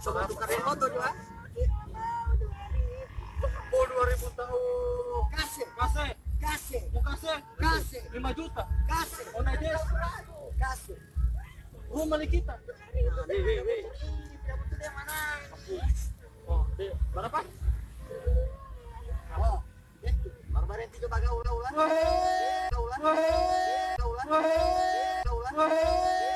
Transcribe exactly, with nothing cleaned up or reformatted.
Coba tukar yang foto dua. Oh, dua ribu tahu. Kase. Kase. Kase. Mau kase? Kase. Lima juta. Kase. Mau naik des? Kase. Rumah ni kita. Nah, weh, weh, weh. Ini, tidak betul dia mana? Oh, deh, berapa? Oh, itu. Baru-baru yang tiga baga ulah-ulah. Ulah-ulah. Ulah-ulah. Ulah-ulah.